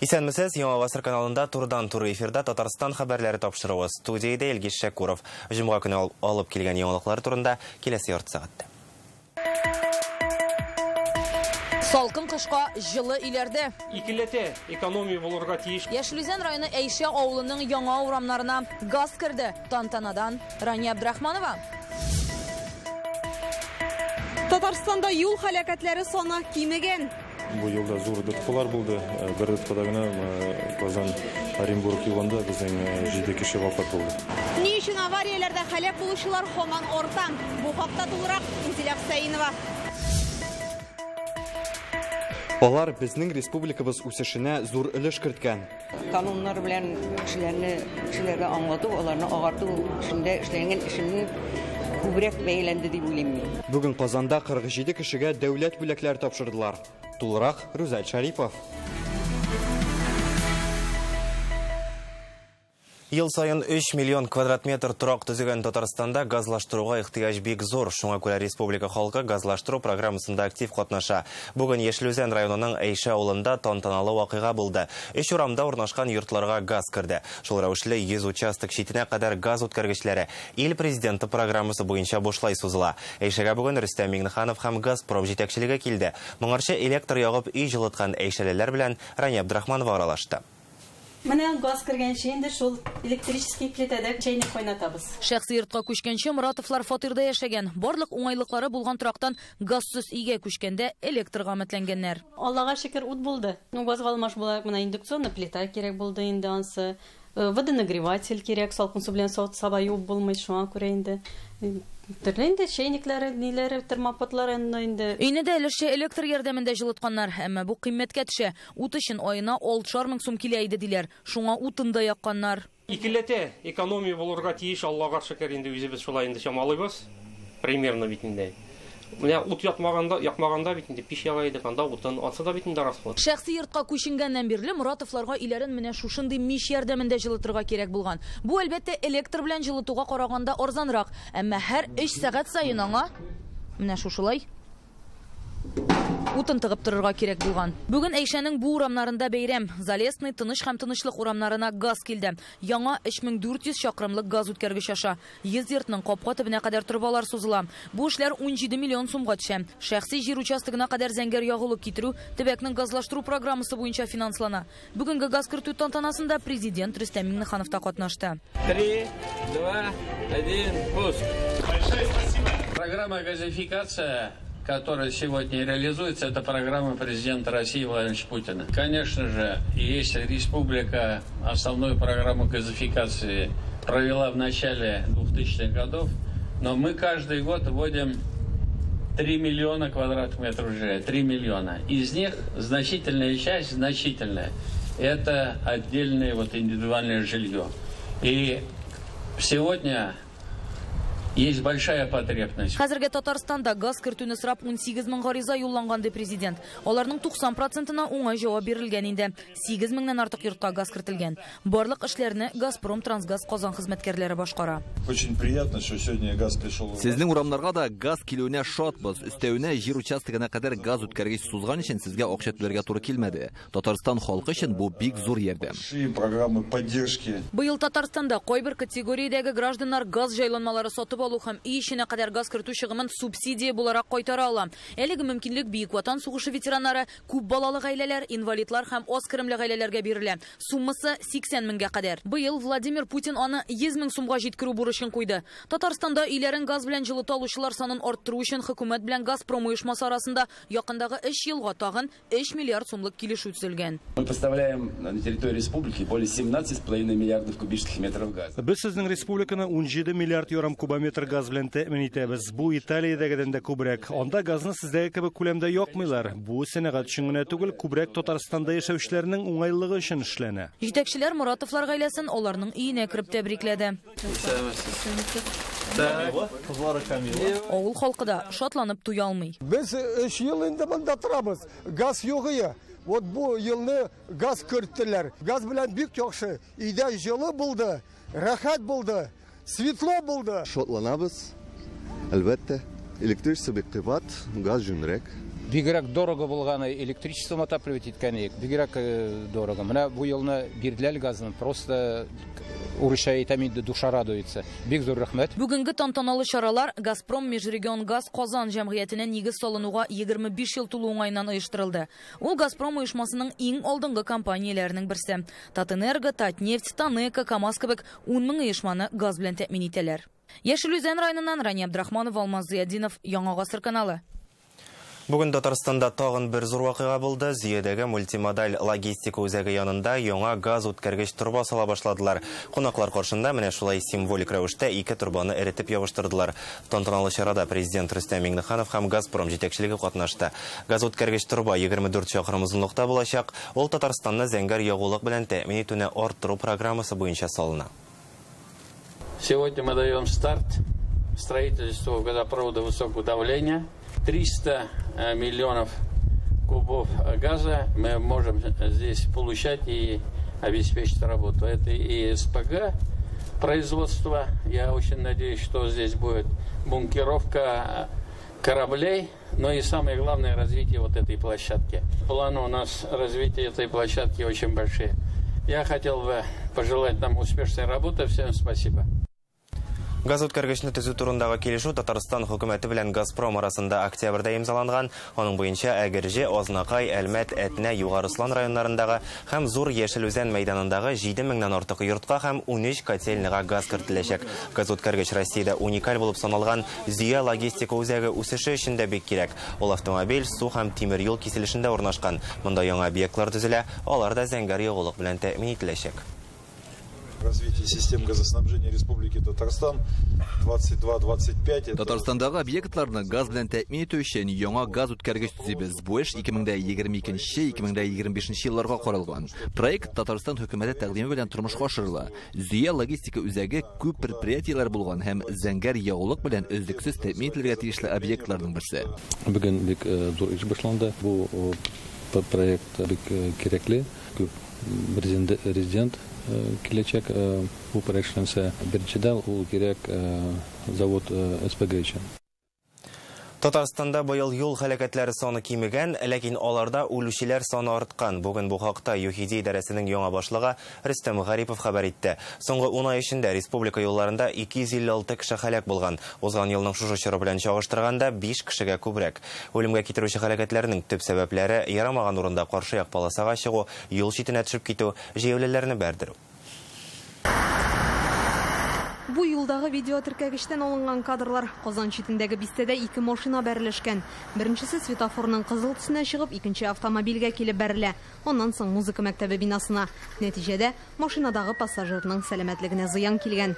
Исәнмесез, Яңа Гасыр каналында турыдан-туры эфирда Татарстан хәбәрләре тапшыруы. Студиядә Илгиз Шәкуров. Җомга көне алып килгән яңалыклар турында киләсе ярты сәгатьтә. Салкын кышка җылы өйләрдә. Икеләтә экономия булырга тиеш. Яшел Үзән районы Әйшә авылының яңа урамнарына газ керде. Тантанадан Рания Абдрахманова. Татарстанда юл һәлакәтләре саны кимегән. Бу елда зур ДТПлар булды. Бер ДТПда гына Казан Оренбург юлында безнең 7 кеше вафат булды. Ни өчен аварияләрдә һәлак булучылар һаман арта? Бу хакта тулырак Инзилә Хөсәенова. Алар безнең республикабыз үсешенә зур өлеш керткән. Кануннар белән кешеләрне кешеләргә аңлату, аларны агарту эшендә эшләнгән эшемне күбрәк бәяләнде дип уйлыйм мин. Бүген Казанда 47 кешегә дәүләт бүләкләре тапшырдылар. Тулырак Рүзәл Шарипов. Ел саен 3 миллион квадрат метр торак төзегән Татарстанда газлаштыруга ихтыяҗ бик зур. Шуңа күрә республика халкы газлаштыру программасында актив катнаша. Бүген Яшел Үзән районының Әйшә авылында тантаналы вакыйга булды. 3 урамда урнашкан йортларга газ керде. Шул рәвешле 100 участок читенә кадәр газ үткәргечләре ил президенты программасы буенча бушлай сузыла. Әйшәгә бүген Рөстәм Миңнеханов һәм Газпром җитәкчелеге килде. Моңарчы электр ягып өй җылыткан әйшәлеләр белән Рания Абдрахманова аралашты. Менә газ кергәнче инде шул электрический плитәдә чәйне кайнатабыз. Шәхси йортка күчкәнче Моратовлар фатирда яшәгән. Барлык уңайлыклары булган торактан газсыз өйгә күчкәндә электрга өметләнгәннәр. Аллага шөкер, ут булды. Ну, газга алмаш буларак менә индукционный плита кирәк булды инде ансы. Водонагреватель кирәк, салкын су белән савыт саба юып булмый, шуңа күрә инде. Төрле инде чәйнекләре, ниләре, термопотлары инде. Өйне дә өлешчә электр ярдәмендә җылытканнар, әмма бу кыйммәткә төшә. Ут өчен аена 6,5 мең сум килә иде диләр. Шуңа утын да якканнар. Икеләтә экономия булырга тиеш, Аллага шөкер, инде үзебез шулай инде чамалыйбыз. Примерно бит инде. Менә ут якмаганда бит инде пич яга идек, анда утын атса да бит инде расход. Шәхси йортка күченгәннән бирле Моратовларга өйләрен менә шушындый мич ярдәмендә җылытырга кирәк булган. Бу әлбәттә электр белән җылытуга караганда арзанрак, әмма һәр 3 сәгать саен аңа менә шушылай утын тыгып торырга кирәк булган. Бүген Әйшәнең бу урамнарында бәйрәм. Залесный, Тыныч һәм Тынычлык урамнарына газ килде. Яңа 3400 чакрымлык газ үткәргеч аша. 100 йортның капка төбенә кадәр торбалар сузыла. Бу эшләр 17 миллион сумга төшә. Шәхси җир участогына кадәр зәңгәр ягулык китерү төбәкнең газлаштыру программасы буенча финанслана. Бүгенге газ кертү тантанасында президент Рөстәм Миңнеханов та катнашты. 3, 2, 1, пуск. Большое спасибо. Программа газификация, которая сегодня реализуется, это программа президента России Владимира Путина. Конечно же, если республика основную программу газификации провела в начале 2000-х годов, но мы каждый год вводим 3 миллиона квадратных метров жилья, 3 миллиона. Из них значительная часть, значительная, это отдельное индивидуальное жилье. И сегодня есть большая потребность. Хәзергә Татарстанда газ кертүне сорап 18 мең гариза юлланган ди президент. Аларның 90%-на уңай җавап бирелгән инде. 8 меңнән артык йортка газ кертелгән. Барлык эшләрне Газпром Трансгаз Казан хезмәткәрләре башкара. Очень приятно, что сегодня газ пришел. Сезнең урамнарга да газ килүенә шатбыз. Өстәвенә җир участогына кадәр газ үткәргеч сузган өчен сезгә акча түләргә туры килмәде. Татарстан халкы өчен бу бик зур ярдәм. Большие программы поддержки. Быел Татарстанда кайбер категориядәге гражданнар газ җайланмалары сатып алу һәм өй эченә кадәр газ кертү чыгымын субсидия буларак кайтара ала. Әлеге мөмкинлек Бөек Ватан сугышы ветераннары, күп балалы гаиләләр, инвалидлар һәм аз керемле гаиләләргә бирелә. Суммасы 80 меңгә кадәр. Быел Владимир Путин аны 100 мең сумга җиткерү бурычын куйды. Татарстанда өйләрен газ белән җылыта алучылар санын арттыру өчен хөкүмәт белән Газпром оешмасы арасында якындагы 3 елга тагын 3 миллиард сумлык килешү төзелгән. Мы поставляем на территории республики более 17,5 миллиардов кубических метров газа. Без сезнең республиканы 17 миллиард ярым кубометр газ белән тәэмин итәбез. Бу Италиядәгедән дә күбрәк. Анда газны сездәге кебек күләмдә якмыйлар. Бу сәнәгать өчен генә түгел, күбрәк Татарстанда яшәүчеләрнең уңайлыгы өчен эшләнә. Җитәкчеләр Моратовлар гаиләсен аларның өенә кереп тәбрикләде. Авыл халкы да шатланып туя алмый. Без 3 ел инде монда торабыз. Газ юк ие. Вот бу елны газ керттеләр. Газ белән бик яхшы. Өйдә җылы булды, рәхәт булды. Светло булды. Шатланабыз, әлбәттә. Электричество бик кыйбат, газ җүнрәк. Бигрәк дорого булганы электричеством отапливать иткән идек. Бигрәк дорого. Менә бу елны бирделәр газны. Просто урысча әйтәм инде, душа радуется. Бик зур рәхмәт. Бүгенге тантаналы чаралар «Газпром Межрегионгаз Казан» җәмгыятенә нигез салынуга 25 ел тулу уңаеннан оештырылды. Ул «Газпром» оешмасының иң алдынгы компанияләренең берсе. Татэнерго, Татнефть, Танеко, КамАЗ кебек 10 мең оешманы газ белән тәэмин итәләр. Яшел Үзән районыннан Рания Абдрахманова, Алмаз Зыятдинов, Яңа Гасыр каналы. Бүген Татарстанда тагын бер зур вакыйга булды. Зөядәге мультимодаль логистика үзәге янында яңа газ үткәргеч торба сала башладылар. Кунаклар каршында менә шулай символик рәвештә ике торбаны эретеп ябыштырдылар. Тантаналы чарада президент Рөстәм Миңнеханов һәм «Газпром» җитәкчелеге катнашты. Газ үткәргеч торба 24 чакрым озынлыкта булачак. Ул Татарстанны зәңгәр ягулык белән тәэмин итүне арттыру программасы буенча салына. Сегодня мы даем старт строительству газопровода высокого давления. 300 миллионов кубов газа мы можем здесь получать и обеспечить работу. Это и СПГ производство. Я очень надеюсь, что здесь будет бункеровка кораблей, но и самое главное развитие вот этой площадки. Планы у нас развития этой площадки очень большие. Я хотел бы пожелать нам успешной работы. Всем спасибо. Газ үткәргечне төзү турындагы килешү Татарстан хөкүмәте белән «Газпром» арасында октябрьдә имзаланган. Аның буенча Әгерҗе, Азнакай, Әлмәт, Әтнә, Югары Ослан районнарындагы һәм Зур Яшел Үзән мәйданындагы 7 меңнән артык йортка һәм 13 котельныйга газ кертеләчәк. Газ үткәргеч Россиядә уникаль булып саналган Зөя логистика үзәге үсеше өчен дә бик кирәк. Ул автомобиль, су һәм тимер юл киселешендә урнашкан. Монда яңа объектлар төзелә, алар да зәңгәр ягулык белән тәэмин ителәчәк. Развитие систем газоснабжения Республики Татарстан 22-25. Татарстандагы объектларны газ белән тәэмин итү өчен яңа газ үткәргеч төзибез. Бу эш 2022-2025 елларга каралган. Проект Татарстан хөкүмәте тәкъдиме белән тормышка ашырыла. Зөя логистика үзәге күп предприятиеләр булган һәм зәңгәр ягулык белән өзлексез тәэмин ителергә тиешле объектларның берсе. Бүген бик зур эш башланды. Бу проект бик кирәкле. Күп резидент киләчәк бу проект эшләнсә. Беренчедән ул кирәк завод СПГ өчен. Татарстанда быел юл һәлакәтләре саны кимегән, ләкин аларда үлүчеләр саны арткан. Бүген бу хакта ЮХИДИ идарәсенең яңа башлыгы Рөстәм Гарипов хәбәр итте. Соңгы 10 ай эчендә республика юлларында 256 кеше һәлак булган. Узган елның шушы чоры белән чагыштырганда 5 кешегә күбрәк. Үлемгә китерүче һәлакәтләрнең төп сәбәпләре ярамаган урында каршы як полосага чыгу, юл читенә төшеп китү, җәяүлеләрне бәрдерү. Бу юлдагы видео теркәгечтән алынган кадрлар. Казан читендәге бистәдә ике машина бәрелешкән. Беренчесе светофорның кызыл төсенә чыгып, икенче автомобильгә килеп бәрелә. Аннан соң музыка мәктәбе бинасына. Нәтиҗәдә машинадагы пассажирның сәламәтлегенә зыян килгән.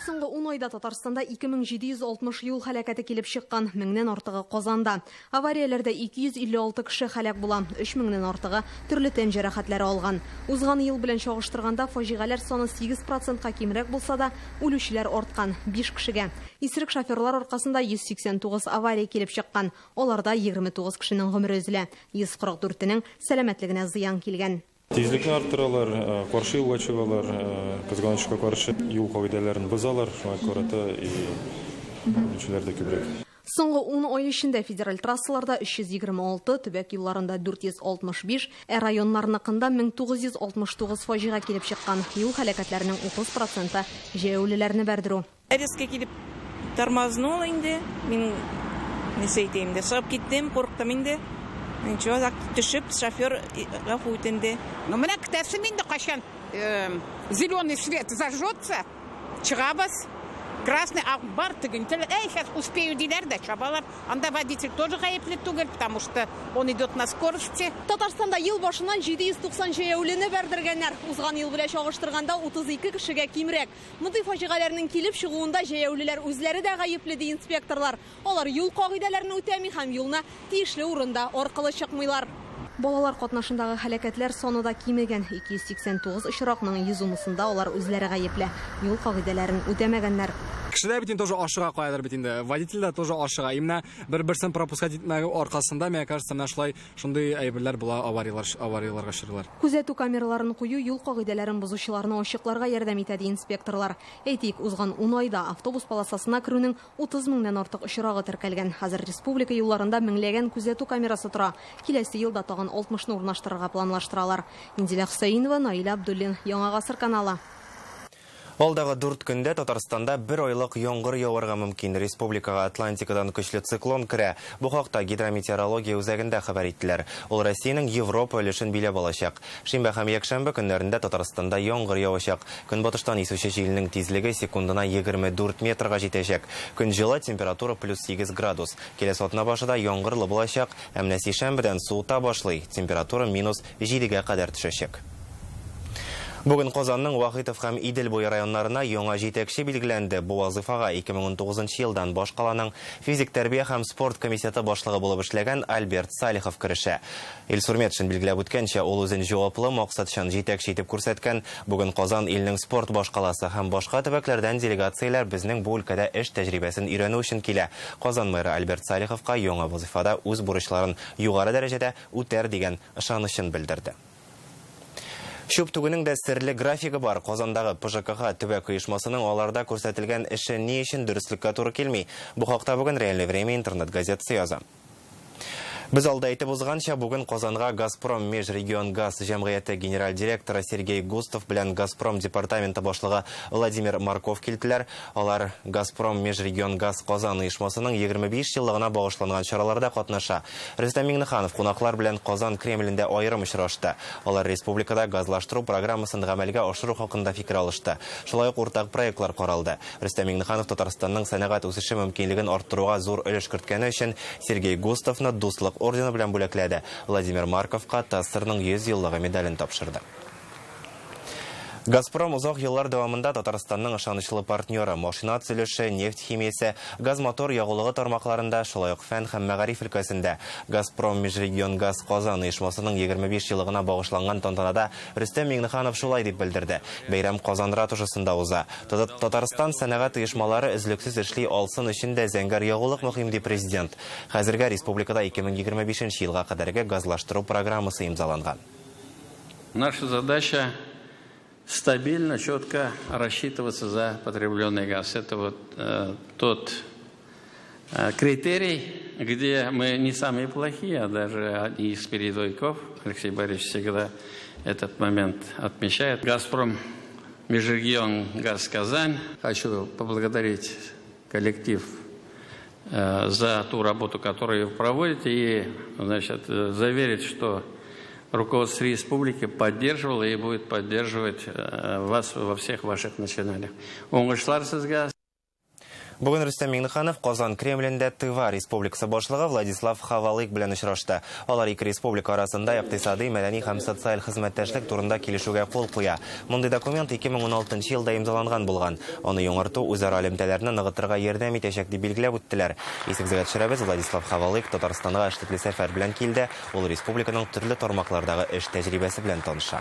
Соңгы 10 айда Татарстанда 2760 юл һәлакәте килеп чыккан, меңнән артыгы Казанда. Аварияләрдә 256 кеше һәлак була, 3000-нән артыгы төрле тән җәрәхәтләре алган. Узган ел белән чагыштырганда фаҗигаләр саны 8%-ка кимрәк булса да, үлүчеләр арткан 5 кешегә. Исерек шоферлар аркасында 189 авария килеп чыккан. Аларда 29 кешенең гомере өзелә, 144-нең сәламәтлегенә зыян килгән. Тизлекне арттыралар, каршы юлга чыгалар, кызганычка каршы юл кагыйдәләрен бозалар, шуңа күрә дә үлүчеләр дә күбрәк. Соңгы 10 ай эчендә федераль трассаларда 326, төбәк юлларында 465, ә районнарныкында 1969 фаҗига килеп чыккан. Юл һәлакәтләренең 30% җәяүлеләрне бәрдерү. Резко килеп тормознула инде, мин нәрсә әйтәм инде, чыгып киттем, курыктым инде. Ничего, так төшеп, шофер гафу итенде. Ну, менә көтәсем инде, кайчан зеленый свет зажжется, чыгабыз, красный, а бар тегентел, эй, сейчас успею диләр дә чабалар. Анда водитель тоже гаепле түгел, потому что он идет на скорости. Татарстанда ел башыннан 790 җәяүлене бәрдергәннәр. Узган ел белән чагыштырганда 32 кешегә кимрәк. Мондый фаҗигаләрнең килеп чыгуында җәяүлеләр үзләре дә гаепле, ди инспекторлар. Алар юл кагыйдәләрен үтәми һәм юлны тиешле урында аркылы чыкмыйлар. Балалар катнашындагы һәлакәтләр саны да кимегән. 289 очракның 110-сында алар үзләре гаепле. Юл кагыйдәләрен үтәмәгәннәр. Кеше дә бит инде тоже ашыга каядыр бит инде. Водитель дә тоже ашыга. Именно бер-берсен пропускать итмәү аркасында, мне кажется, менә шулай шундый әйберләр була, аварияләргә очрыйлар. Күзәтү камераларын кую юл кагыйдәләрен бозучыларны ачыкларга ярдәм итә, ди инспекторлар. Әйтик, узган 10 айда автобус полосасына керүнең 30 меңнән артык очрагы теркәлгән. Хәзер республика юлларында меңләгән күзәтү камерасы тора. Киләсе елда тагын 60-ны урнаштырырга планлаштыралар. Инзилә Хөсәенова, Наилә Абдуллин, Яңа Гасыр каналы. Алдагы 4 көндә Татарстанда бер айлык яңгыр яварга мөмкин. Республикага Атлантикадан көчле циклон керә. Бу хакта гидрометеорология үзәгендә хәбәр иттеләр. Ул Россиянең Европа өлешен биләп алачак. Шимбә һәм якшәмбе көннәрендә Татарстанда яңгыр явачак. Көнбатыштан исүче җилнең тизлеге секундына 24 метрга җитәчәк. Көн җылы, температура плюс 8 градус. Киләсе атна башында яңгырлы булачак, ә менә сишәмбедән суыта башлый. Температура минус 7-гә кадәр төшәчәк. Бүген Казанның Вахитов һәм Идел буе районнарына яңа җитәкче билгеләнде. Бу вазифага 2019 елдан башкаланың физик тәрбия һәм спорт комитеты башлыгы булып эшләгән Альберт Салихов керешә. Илсур Метшин билгеләп үткәнчә, ул үзен җаваплы, максатчан җитәкче итеп күрсәткән. Бүген Казан илнең спорт башкаласы һәм башка төбәкләрдән делегацияләр безнең бу өлкәдә эш тәҗрибәсен өйрәнү өчен килә. Казан мэры Альберт Салиховка яңа вазифада үз бурычларын югары дәрәҗәдә үтәр дигән ышанычын белдерде. Чүп түгүнең дә серле графигы бар. Казандагы ПЖКХ төбәк оешмасының аларда күрсәтелгән эше ни өчен дөреслеккә туры килми? Бу хакта бүген Реальное время интернет газетасы яза. Без алда әйтеп узганча, бүген Казанга Газпром Межрегионгаз җәмгыяте генераль директоры Сергей Густов белән Газпром департаменты башлыгы Владимир Марков килделәр. Алар Газпром Межрегионгаз Казан оешмасының 25 еллыгына багышланган чараларда катнаша. Рөстәм Миңнеханов кунаклар белән Казан Кремлендә аерым очрашты. Алар республикада газлаштыру программасын гамәлгә ашыру хакында фикер алышты. Шулай ук уртак проектлар каралды. Рөстәм Миңнеханов Татарстанның сәнәгать үсеше мөмкинлеген арттыруга зур өлеш керткәне өчен Сергей Густовны Дуслык ордены белән бүләкләде. Владимир Марковка ТАССРның 100 еллыгы медален тапшырды. Газпром озак еллар дәвамында Татарстанның ышанычлы партнеры. Машина төзелеше, нефть химиясе, газ-мотор ягулыгы тармакларында, шулай ук фән һәм мәгариф өлкәсендә. Газпром Межрегионгаз Казан оешмасының 25 еллыгына багышланган тантанада Рөстәм Миңнеханов шулай дип белдерде. Бәйрәм Казан ратушасында уза. Татарстан сәнәгать оешмалары өзлексез эшли алсын өчен дә зәңгәр ягулык мөһим, ди президент. Хәзергә республикада 2025 елга кадәрге газлаштыру программасы имзаланган. Наша задача стабильно, четко рассчитываться за потребленный газ. Это вот тот критерий, где мы не самые плохие, а даже одни из передовиков. Алексей Борисович всегда этот момент отмечает. «Газпром Межрегионгаз Казань». Хочу поблагодарить коллектив за ту работу, которую вы проводите, и, значит, заверить, что руководство республики поддерживало и будет поддерживать вас во всех ваших начинаниях. Уңышлар сезгә! Бүген Рөстәм Миңнеханов Казан Кремлендә Тыва Республикасы башлыгы Владислав Хавалык белән очрашты. Алар ике республика арасында икътисади, мәдәни һәм социаль хезмәттәшлек турында килешүгә кул куя. Мондый документ 2016 елда имзаланган булган. Аны яңарту үзара элемтәләрне ныгытырга ярдәм итәчәк дип билгеләп үттеләр. Исегезгә төшерәбез, Владислав Хавалык Татарстанга эшлекле сәфәр белән килде. Ул республиканың төрле тармаклардагы эш тәҗрибәсе белән таныша.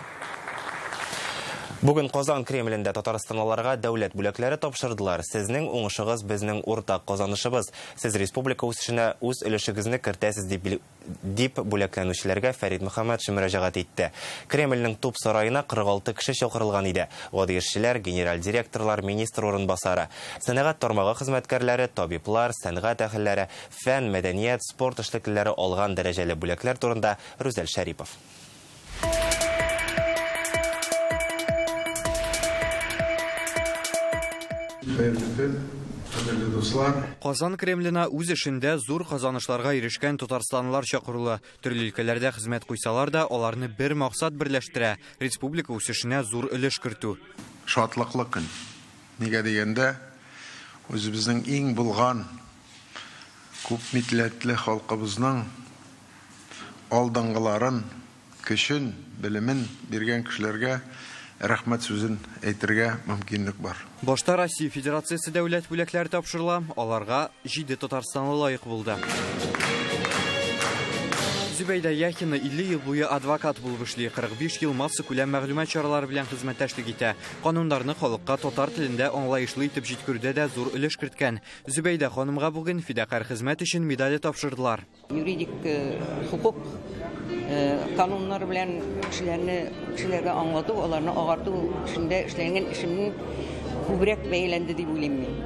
Бүген Казан Кремлендә татарстанлыларга дәүләт бүләкләре тапшырдылар. Сезнең уңышыгыз безнең уртак казанышыбыз. Сез республика үсешенә үз өлешегезне кертәсез дип бүләкләнүчеләргә Фәрит Мөхәммәтшин мөрәҗәгать итте. Кремльнең туп сараена 46 кеше чакырылган иде. Гади эшчеләр, генераль директорлар, министр урынбасары, сәнәгать тармагы хезмәткәрләре, табиблар, сәнгать әһелләре, фән, мәдәният, спорт эшлеклеләре алган дәрәҗәле бүләкләр турында Рүзәл Шәрипов. Казан Кремлена үз эшендә зур казанышларга ирешкән татарстанлылар чакырыла. Төрле өлкәләрдә хезмәт куйсалар да, аларны бер максат берләштерә: республика үсешенә зур өлеш кертү. Шатлыклы көн. Нигә дигәндә, үзебезнең иң булган күп милләтле халкыбызның алдынгыларын, көчен, белемен биргән кешеләргә рәхмәт сүзен әйтергә мөмкинлек бар. Башта Россия Федерациясе дәүләт бүләкләре тапшырыла, аларга 7 татарстанлы лаек булды. Зөбәйдә Яхина 50 ел буе адвокат булып эшли, 45 ел массакүләм мәгълүмат чаралары белән хезмәттәшлек итә. Кануннарны халыкка татар телендә аңлаешлы итеп җиткерүдә дә зур өлеш керткән. Зөбәйдә ханымга бүген фидакарь хезмәт өчен медале тапшырдылар. Юридик хукук кануннар белән кешеләрне кешеләргә аңлату, аларны агарту эшендә эшләнгән эшемнең күбрәк бәяләнде дип уйлыйм мин.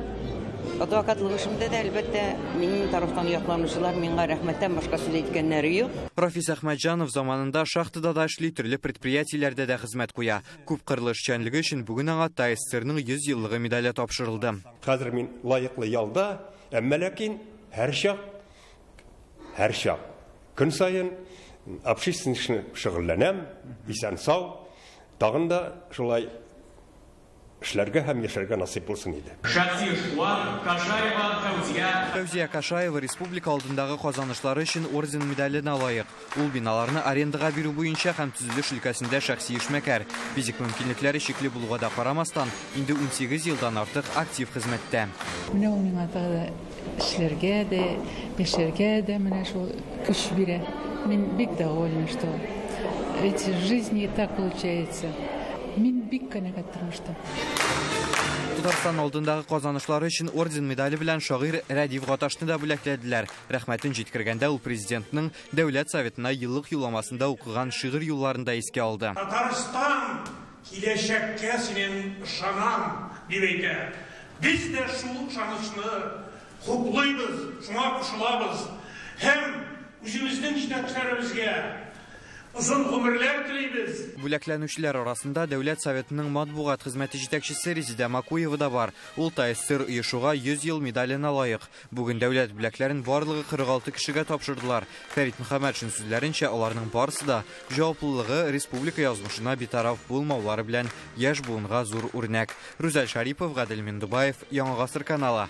Адвокатлык эшемдә дә, әлбәттә, минем тарафтан якланучылар миңа рәхмәттән башка сүз әйткәннәре юк. Рафис Әхмәтҗанов заманында шахтада да эшли, төрле предприятиеләрдә дә хезмәт куя. Күпкырлы эшчәнлеге өчен бүген аңа ТАССРның 100 еллыгы медале тапшырылды. Хәзер мин лаеклы ялда, әмма ләкин һәрчак көн саен общественный эшне шөгыльләнәм, исән-сау, тагын да шулай эшләргә һәм яшәргә насыйп булсын иде. Шәхси эшкуар Кашаева Фәүзия. Фәүзия Кашаева республика алдындагы казанышлары өчен орден медаленә лаек. Ул биналарны арендага бирү буенча һәм төзелеш өлкәсендә шәхси эшмәкәр. Физик мөмкинлекләре чикле булуга да карамастан, инде 18 елдан артык актив хезмәттә. Менә ул миңа тагы да эшләргә дә, яшәргә дә менә шул көч бирә. Мин бик довольна, что ведь в жизни так получается. Мин бик канәгать тормышта. Татарстан алдындагы казанышлары өчен орден медале белән шагыйрь Рәдиф Гаташны да бүләкләделәр. Рәхмәтен җиткергәндә ул президентның Дәүләт Советына еллык юлламасында укыган шигырь юлларын да искә алды. Татарстан киләчәккә синең ышанам дип әйтә. Без дә шул ышанычны хуплыйбыз, шуңа кушылабыз һәм үзебезнең җитәкчеләребезгә озын гомерләр телибез. Бүләкләнүчеләр арасында Дәүләт Советының матбугат хезмәте җитәкчесе Резидә Макуева да бар. Ул ТАССР оешуга 100 ел медаленә лаек. Бүген дәүләт бүләкләрен барлыгы 46 кешегә тапшырдылар. Фәрит Мөхәммәтшин сүзләренчә, аларның барысы да җаваплылыгы республика язмышына битараф булмаулары белән яшь буынга зур үрнәк. Рүзәл Шарипов, Гадел Миндубаев, Яңа Гасыр каналы.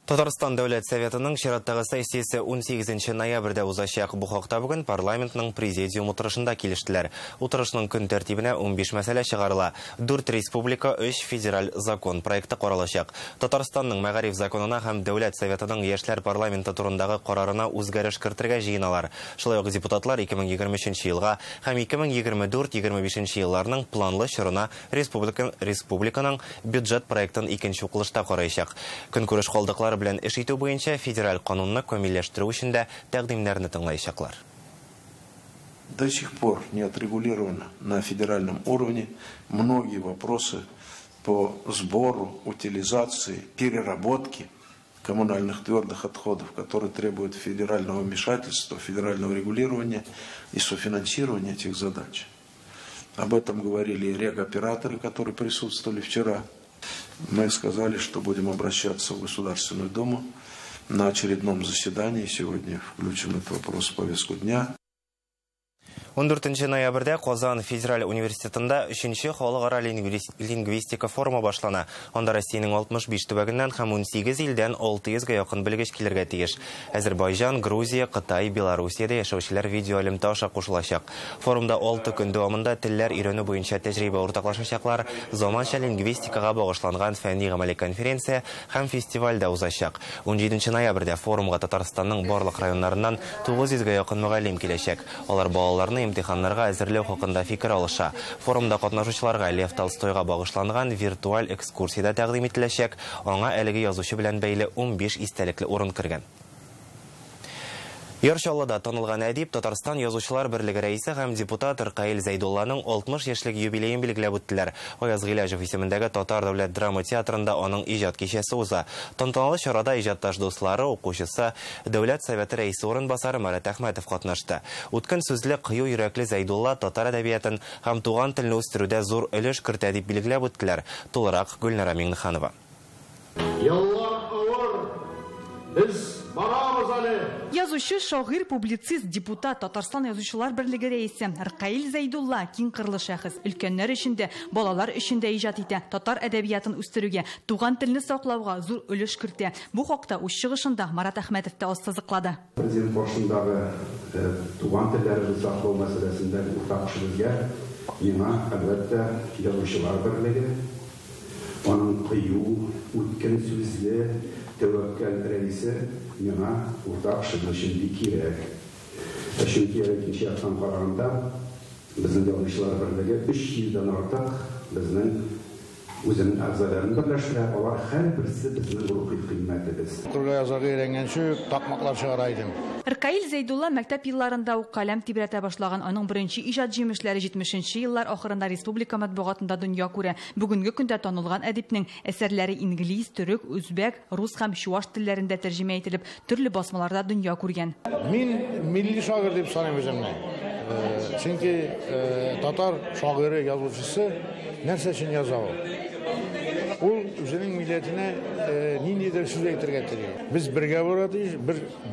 Татарстан Дәүләт Советының чираттагы сессиясе 18 ноябрьдә узачак. Бу хакта бүген парламентның президиум утырышында килештеләр. Утырышның көн тәртибенә 15 мәсьәлә чыгарыла. 4 республика, 3 федераль закон проекты каралачак. Татарстанның мәгариф законына һәм Дәүләт Советының яшьләр парламенты турындагы карарына үзгәреш кертергә җыеналар. Шулай ук депутатлар 2023 елга һәм 2024-2025 елларның планлы чорына республиканың бюджет проектын икенче укылышта караячак. Көнкүреш калдыклары белән эш итү буенча федераль канунны камилләштерү өчен дә тәкъдимнәрне тыңлаячаклар. До сих пор не отрегулированы на федеральном уровне многие вопросы по сбору, утилизации, переработке коммунальных твердых отходов, которые требуют федерального вмешательства, федерального регулирования и софинансирования этих задач. Об этом говорили и регоператоры, которые присутствовали вчера. Мы сказали, что будем обращаться в Государственную Думу на очередном заседании. Сегодня включим этот вопрос в повестку дня. 14 ноябрьдә Казан федераль университетында 3нче халыкара лингвистика форумы башлана. Анда Россиянең 65 төбәгеннән һәм 18 илдән 600гә якын белгеч килергә тиеш. Азербайҗан, Грузия, Кытай, Белоруссиядә яшәүчеләр видеоэлемтә аша кушылачак. Форумда 6 көн дәвамында телләр өйрәнү буенча тәҗрибә уртаклашачаклар, заманча лингвистикага багышланган фәнни гамәли конференция һәм фестиваль дә узачак. 17 ноябрьдә форумга Татарстанның барлык районнарыннан 900гә якын мөгаллим киләчәк. Алар балаларны имтиханнарга әзерләү хакында фикер алыша. Форумда катнашучыларга Лев Толстойга багышланган виртуаль экскурсия дә тәкъдим ителәчәк. Аңа әлеге язучы белән бәйле 15 истәлекле урын кергән. Яр Чаллыда танылган әдип, Татарстан Язучылар берлеге рәисе һәм депутат Ркаил Зәйдулланың 60 яшьлек юбилеен билгеләп үттеләр. Аяз Гыйләҗев исемендәге Татар дәүләт драма театрында аның иҗат кичәсе уза. Тантаналы чарада иҗатташ дуслары, укучысы, Дәүләт Советы рәисе урынбасары Марат Әхмәтов катнашты. Үткен сүзле, кыю йөрәкле Зәйдулла татар әдәбиятын һәм туган телне үстерүдә зур өлеш кертә дип билгеләп үттеләр. Тулырак Гөлнара Миңнеханова. Еллар авыр, без барабыз әле. Язучы, шагыйрь, публицист, депутат, Татарстан Язучылар берлеге рәисе Ркаил Зәйдулла киң кырлы шәхес. Өлкәннәр өчен дә, балалар өчен дә иҗат итә. Татар әдәбиятын үстерүгә, туган телне саклауга зур өлеш кертә. Бу хакта үз чыгышында Марат Әхмәтов та ассызыклады. Президент башындагы туган телләрне саклау мәсьәләсендә уртак эшебезгә миңа, әлбәттә, Язучылар берлеге, аның кыю, үткен сүзле, тәвәккәл рәисе миңа уртак эшебез өчен бик кирәк. Чөнки икенче яктан караганда безнең Язучылар берлеге 300 дән артык безнең үзенең әгъзаларын берләштерә, алар һәрберсе безнең рухи кыйммәтебез. Укырга язарга өйрәнгәнче үк такмаклар чыгара идем. Ркаил Зәйдулла мәктәп елларында ук каләм тибрәтә башлаган. Аның беренче иҗат җимешләре 70 еллар ахырында республика матбугатында дөнья күрә. Бүгенге көндә танылган әдипнең әсәрләре инглиз, төрек, үзбәк, рус һәм чуаш телләрендә тәрҗемә ителеп, төрле басмаларда дөнья күргән. Мин милли шагыйрь дип саныйм үземне. Чөнки татар шагыйре, язучысы нәрсә өчен яза ул? Ул үзенең милләтенә ниндидер сүз әйтергә тели. Без бергә булырга тиеш,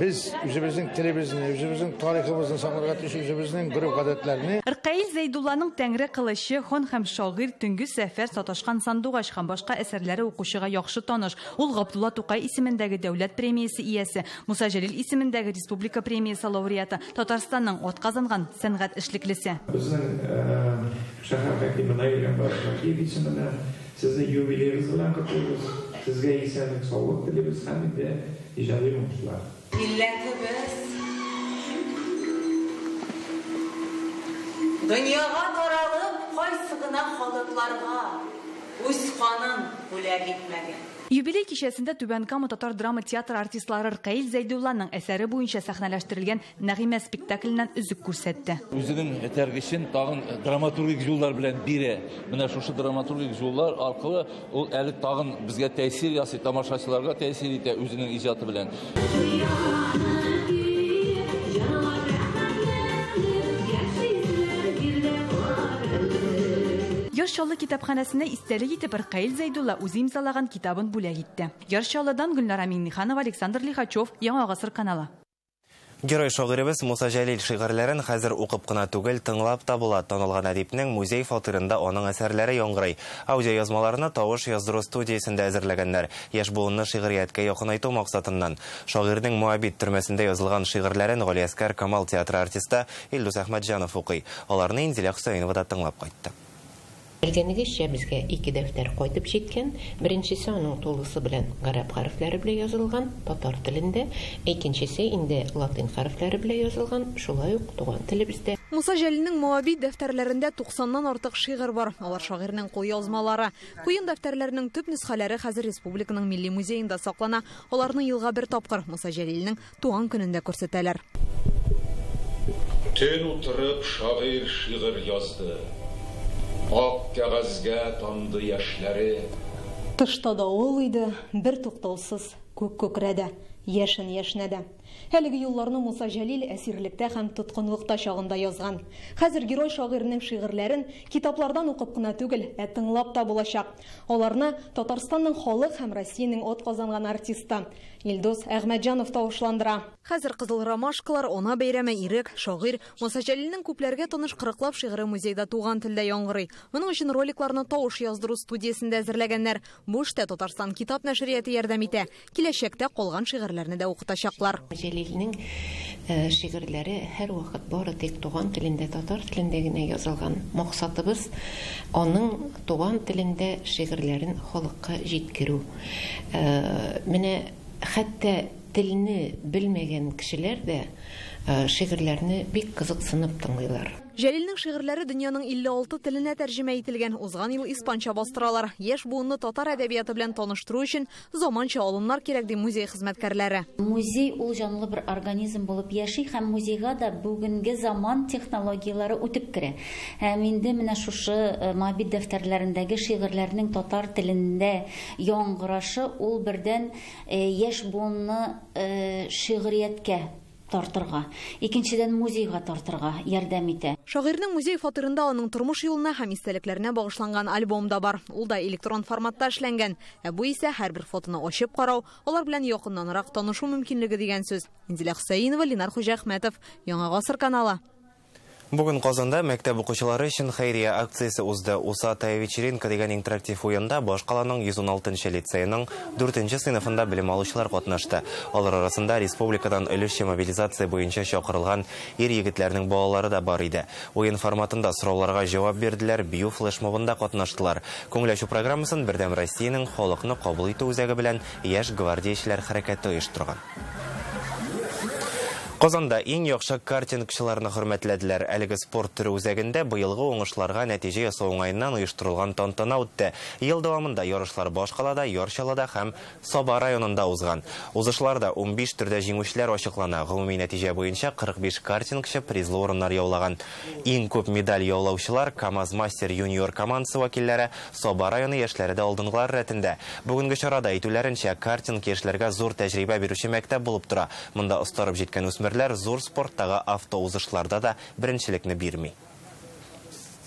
без үзебезнең телебезне, үзебезнең тарихыбызны сакларга тиеш, үзебезнең гореф-гадәтләрне. Ркаил Зәйдулланың Тәңре кылычы, Хан һәм шагыйрь, Төнге сәфәр, Саташкан сандугач һәм башка әсәрләре укучыга яхшы таныш. Ул Габдулла Тукай исемендәге дәүләт премиясе иясе, Муса Җәлил исемендәге республика премиясе лауреаты, Татарстанның атказанган сәнгать эшлеклесе. Безнең шәһәр хакиме Наил Гамбаров исеменә сезне юбилеегыз белән котлыйбыз. Сезгә исәнлек, саулык телибез һәм инде иҗади уңышлар. Милләтебез дөньяга таралып, кайсы гына халыкларга үз канын бүләк итмәгән. Юбилей кичәсендә Түбән Кама татар драма театры артистлары Ркаил Зәйдулланың әсәре буенча сәхнәләштерелгән Нәгыймә спектакленнән өзек күрсәтте. Үзенең этәргечен тагын драматургик юллар белән бирә. Менә шушы драматургик юллар аркылы ул әле тагын безгә тәэсир ясый, тамашачыларга тәэсир итә үзенең иҗаты белән. Яр Чаллы китапханәсенә истәлек итеп Ркаил Зәйдулла үзе имзалаган китабын бүләк итте. Яр Чаллыдан Гөлнара Миңнеханова, Александр Лихачев, Яңа Гасыр каналы. Герой шагыйребез Муса Җәлил шигырьләрен хәзер укып кына түгел, тыңлап та була. Танылган әдипнең музей фатирында аның әсәрләре яңгырый. Аудиоязмаларны тавыш яздыру студиясендә әзерләгәннәр. Яшь буынны шигърияткә якынайту максатыннан. Шагыйрьнең Моабит төрмәсендә язылган шигырьләрен Галиәсгар Камал театры артисты Илдус Әхмәтҗанов укый. Аларны Инзилә Хөсәенова да тыңлап кайтты. Белгәнегезчә, безгә ике дәфтәр кайтып җиткән. Беренчесе аның тулысы белән гарәп хәрефләре белән язылган, татар телендә, икенчесе инде латин хәрефләре белән язылган, шулай ук туган телебездә. Муса Җәлилнең Моабит дәфтәрләрендә 90-нан артык шигырь бар. Алар шагыйрьнең кулъязмалары. Куен дәфтәрләренең төп нөсхәләре хәзер республиканың милли музеенда саклана. Аларны елга бер тапкыр Муса Җәлилнең туган көнендә күрсәтәләр. Төн утырып шагыйрь шигырь язды. Ак кәгазьгә тамды яшьләре. Тышта давыл иде, бер туктаусыз күк күкрәде, яшен яшнәде. Әлеге юлларны Муса Җәлил әсирлектә һәм тоткынлыкта чагында язган. Хәзер герой шагыйрьнең шигырьләрен китаплардан укып кына түгел, ә тыңлап та булачак. Аларны Татарстанның халык һәм Россиянең атказанган артисты Илдус Әхмәтҗанов тавышландыра. Хәзер Кызыл ромашкалар, Ана бәйрәме, Ирек, шагыйрь Муса Җәлилнең күпләргә таныш кырыклап шигыре музейда туган телдә яңгырый. Моның өчен роликларны тавыш яздыру студиясендә әзерләгәннәр. Бу эштә Татарстан китап нәшрияты ярдәм итә. Киләчәктә калган шигырьләрне дә укытачаклар. Җәлилнең шигырьләре һәрвакыт бары тик туган телендә, татар телендә генә язылган. Максатыбыз аның туган телендә шигырьләрен халыкка җиткерү. Менә хәтта телне белмәгән кешеләр дә шигырьләрне бик кызыксынып тыңлыйлар. Җәлилнең шигырьләре дөньяның 56 теленә тәрҗемә ителгән. Узган ел испанча бастыралар. Яшь буынны татар әдәбияты белән таныштыру өчен заманча алымнар кирәк, ди музей хезмәткәрләре. Музей ул җанлы бер организм булып яши һәм музейга да бүгенге заман технологияләре үтеп керә. Һәм инде менә шушы Моабит дәфтәрләрендәге шигырьләрнең татар телендә яңгырашы ул бердән яшь буынны шигърияткә тартырга, икенчедән музейга тартырга ярдәм итә. Шагыйрьнең музей фатирында аның тормыш юлына һәм истәлекләренә багышланган альбом да бар. Ул да электрон форматта эшләнгән. Ә бу исә һәрбер фотоны ачып карау, алар белән якыннанрак танышу мөмкинлеге дигән сүз. Инзилә Хөсәенова, Ленар Хуҗахмәтов, Яңа Гасыр каналы. Бүген Казанда мәктәп укучылары өчен хәйрия акциясе узды. Усатая вечеринка дигән интерактив уенда башкаланың 116 лицейның 4 сыйныфында белем алучылар катнашты. Алар арасында республикадан өлешчә мобилизация буенча чакырылган ир-егетләрнең балалары да бар иде. Уен форматында сорауларга җавап бирделәр, бию флешмобында катнаштылар. Күңел ачу программасын Бердәм Россиянең халыкны кабул итү үзәге белән Яшь гвардиячеләр хәрәкәте оештырган. Казанда иң яхшы картингчыларны хөрмәтләделәр. Әлеге спорт төре үзәгендә быелгы уңышларга нәтиҗә ясау уңаеннан оештырылган тантана үтте. Ел дәвамында ярышлар башкалада, Яр Чаллыда һәм Саба районында узган. Узышларда 15 төрдә җиңүчеләр ачыклана. Гомуми нәтиҗә буенча 45 картингчы призлы урыннар яулаган. Иң күп медаль яулаучылар КАМАЗ-мастер юниор командасы вәкилләре, Саба районы яшьләре дә алдынгылар рәтендә. Бүгенге чарада әйтүләренчә, картинг яшьләргә зур тәҗрибә бирүче мәктәп булып тора. Монда остарып җиткән үсмерләр зур спорттагы автоузышларда да беренчелекне бирми.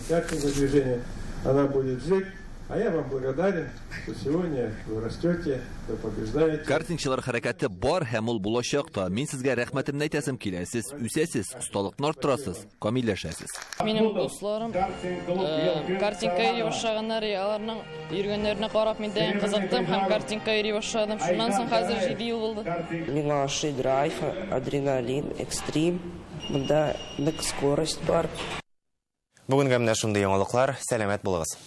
Картинговое движение, она будет жить. А я вам благодарен, что сегодня вы растете, вы побеждаете. Картингчылар хәрәкәте бар һәм ул булачак та. Мин сезгә рәхмәтемне әйтәсем килә. Сез үсәсез, осталыкны арттырасыз, камилләшәсез. Минем дусларым картингка йөри башлаганнар, аларның йөргәннәренә карап мин дә кызыктым һәм картингка йөри башладым. Шуннан соң хәзер 7 ел булды. Миңа ошый драйв, адреналин, экстрим. Монда нык скорость бар. Бүгенгә менә шундый яңалыклар. Сәламәт булыгыз.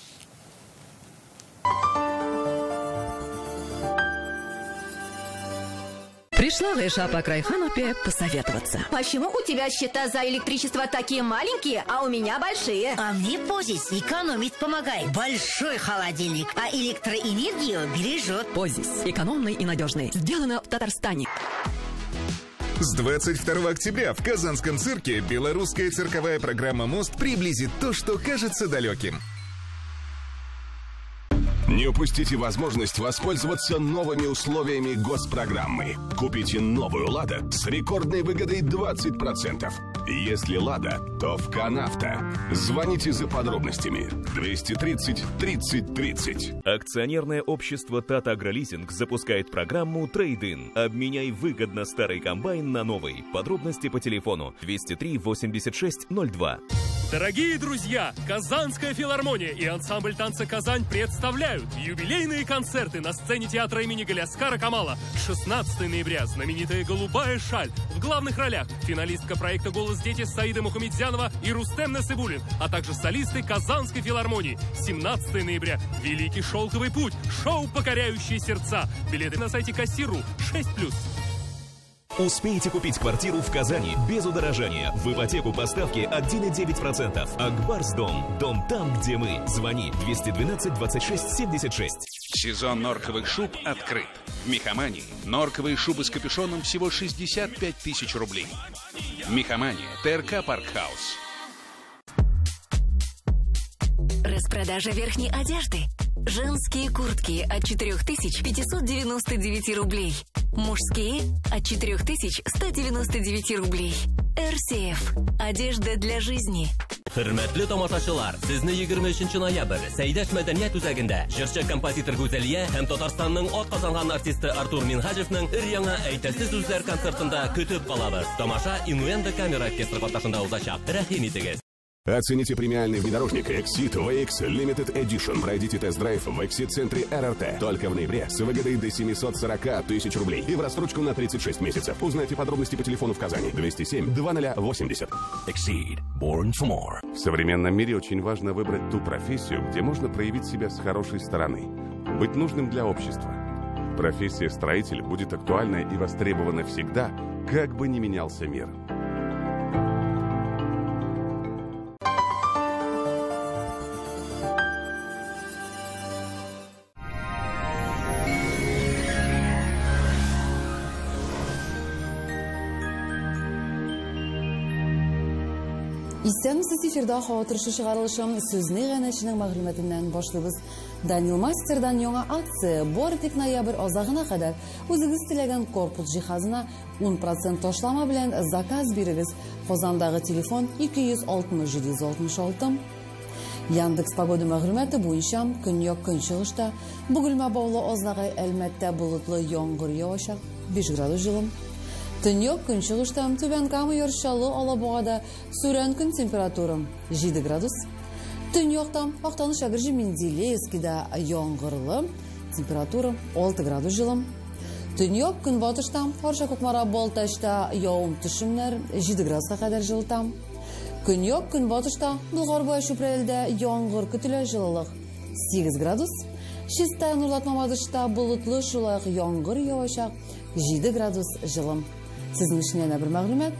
Пришла Гайша по Крайханупе посоветоваться. Почему у тебя счета за электричество такие маленькие, а у меня большие? А мне Позис экономить помогает. Большой холодильник, а электроэнергию бережет. Позис. Экономный и надежный. Сделано в Татарстане. С 22 октября в Казанском цирке белорусская цирковая программа «Мост» приблизит то, что кажется далеким. Не упустите возможность воспользоваться новыми условиями госпрограммы. Купите новую «Лада» с рекордной выгодой 20%. Если «Лада», то в «Канавто». Звоните за подробностями. 230 30 30. Акционерное общество «Тата Агролизинг» запускает программу «Трейд-ин». Обменяй выгодно старый комбайн на новый. Подробности по телефону 203 86 02. Дорогие друзья, Казанская филармония и ансамбль танца «Казань» представляют юбилейные концерты на сцене театра имени Галиаскара Камала. 16 ноября знаменитая «Голубая шаль». В главных ролях финалистка проекта «Голос дети» Саида Мухаметзянова и Рустем Насыбуллин, а также солисты Казанской филармонии. 17 ноября «Великий шелковый путь». Шоу, покоряющее сердца. Билеты на сайте Кассиру 6+. Успейте купить квартиру в Казани без удорожания. В ипотеку по ставке 1,9%. Акбарс Дом. Дом там, где мы. Звони 212 26 76. Сезон норковых шуб открыт. В Мехомании норковые шубы с капюшоном всего 65 тысяч рублей. Мехомания. ТРК Паркхаус. Распродажа верхней одежды. Женские куртки от 4599 рублей. Мужские от 4199 рублей. РСФ. Одежда для жизни. Хөрмәтле тамашачылар, сезне 23 ноябрь Сәйдәш мәдәният үзәгендә җырчы композитор Гүзәлия һәм Татарстанның атказанган артисты Артур Минһаҗевның өр-яңа әйтәсе сүзләр концертында көтеп калабыз. Тамаша Инуэнда камера оркестры катнашында узачак. Рәхим итегез. Оцените премиальный внедорожник Exceed VX Limited Edition. Пройдите тест-драйв в Exceed-центре РРТ. Только в ноябре с выгодой до 740 тысяч рублей. И в рассрочку на 36 месяцев. Узнайте подробности по телефону в Казани. 207 2080. Exceed. Born for more. В современном мире очень важно выбрать ту профессию, где можно проявить себя с хорошей стороны. Быть нужным для общества. Профессия строитель будет актуальна и востребована всегда, как бы ни менялся мир. Исәнмесез, эфирда һава торышы чыгарылышы. Сүзне иганәченең мәгълүматыннан башлыйбыз. Данил Мастердан яңа акция бары тик ноябрь азагына кадәр үзегез теләгән корпус җиһазына 10% ташлама белән заказ бирегез. Казандагы телефон 260 766. Яндекс погода мәгълүматы буенча көньяк көнчыгышта Бөгелмә Баулы Азнакай Әлмәттә болытлы яңгыр явачак 5 градус җылы. Төньяк көнчыгышта Түбән Кама, Яр Чаллы, Алабугада сүрән көн температура 7 градус. Төньякта Актаныш, Әгерҗе, Менделеевскида яңгырлы, температура 6 градус җылы. Төньяк көнбатышта Арча, Кукмара, Балтачта явым төшемнәр 7 градуска кадәр җылыта. Көньяк көнбатышта Болгар буе Чүпрәледә яңгыр көтелә, җылылык 8 градус. Чистай, Нурлат, Мамадышта болытлы, шулай ук яңгыр явачак 7 градус җылы. Сезнең өчен янә бер мәгълүмат.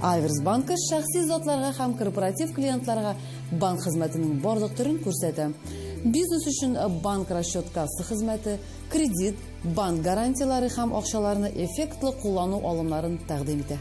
Аверс банкы шәхси затларга һәм корпоратив клиентларга банк хезмәтенең барлык төрен күрсәтә. Бизнес өчен банк расчет касса хезмәте, кредит, банк гарантияләре һәм акчаларны эффектлы куллану алымнарын тәкъдим итә.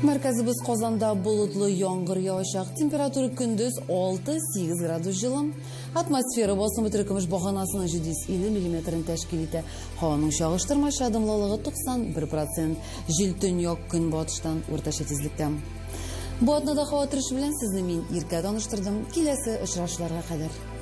Мәркәзебез Казанда болытлы яңгыр явачак. Температура көндез 6-8 градус җылы. Атмосфера басымы теркемеш баганасының 750 миллиметрын тәшкил итә. Һаваның чагыштырмача дымлылыгы 91%. Җил төньяк көнбатыштан уртача тизлектә. Бу атнада һава торышы белән сезне мин Иркә таныштырдым. Киләсе очрашуларга кадәр.